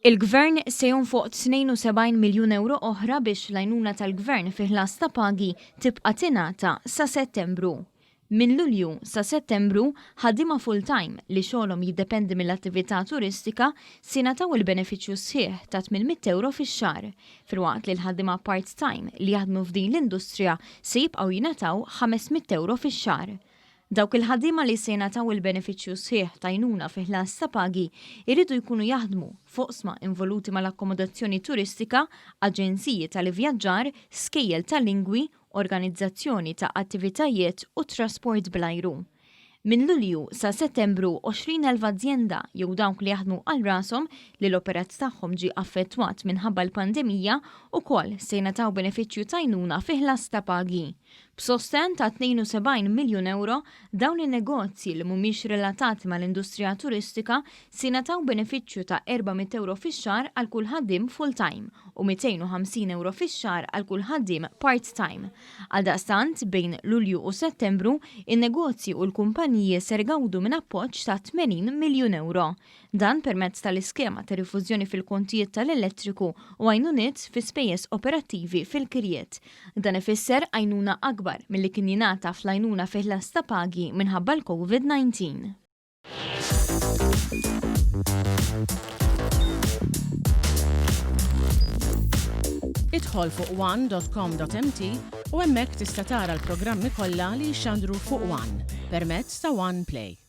Il-Gvern se jonfoq 72 miljun ewro oħra biex l-għajnuna tal-Gvern fi ħlas ta' pagi tibqa' tingħata sa Settembru. Minn Lulju sa Settembru, ħaddiema full-time li xogħolhom jiddependi mill-attività turistika se jingħataw il-benefiċċju sħiħ ta' 800 ewro fix-xahar, filwaqt li l-ħaddiema part-time li jaħdmu f'din l-industrija se jibqgħu jingħataw 500 ewro fix-xahar. Dawk il-ħaddiema li se jingħataw il-benefiċċju sħiħ ta' għajnuna fi ħlas ta' pagi jridu jkunu jaħdmu f'oqsma involuti mal-akkomodazzjoni turistika, aġenziji tal-ivvjaġġar, skejjel tal-lingwi, organizzazzjoni ta' attivitajiet u trasport bl-ajru. Minn Lulju sa Settembru, 20,000 azjenda jew dawk li jaħdmu għal rashom li l-operat tagħhom ġie affettwat minħabba l-pandemija ukoll se jingħataw benefiċċju ta' għajnuna fi ħlas ta' pagi. B'sostenn ta' 72 miljun ewro, dawn in-negozji li mhumiex relatati mal-industrija turistika se jingħataw benefiċċju ta' 400 ewro fix-xahar għal kull ħaddiem full-time u 250 ewro fix-xahar għal kull ħaddiem part-time. Għaldaqstant, bejn Lulju u Settembru, in-negozji u l-kumpaniji ser igawdu minn appoġġ ta' 80 miljun ewro. Dan permezz tal-iskema ta' rifużjoni fil-kontijiet tal-elettriku u għajnuniet fi spejjeż operattivi fil-kirjiet. Dan ifisser għajnuna akbar milli kien jingħata fl-għajnuna fi ħlas ta' pagi minħabba l-Covid 19. Idħol fuq one.com.mt u hemmhekk tista' tara l-programmi kollha li jixxandru fuq One permezz ta' One Play.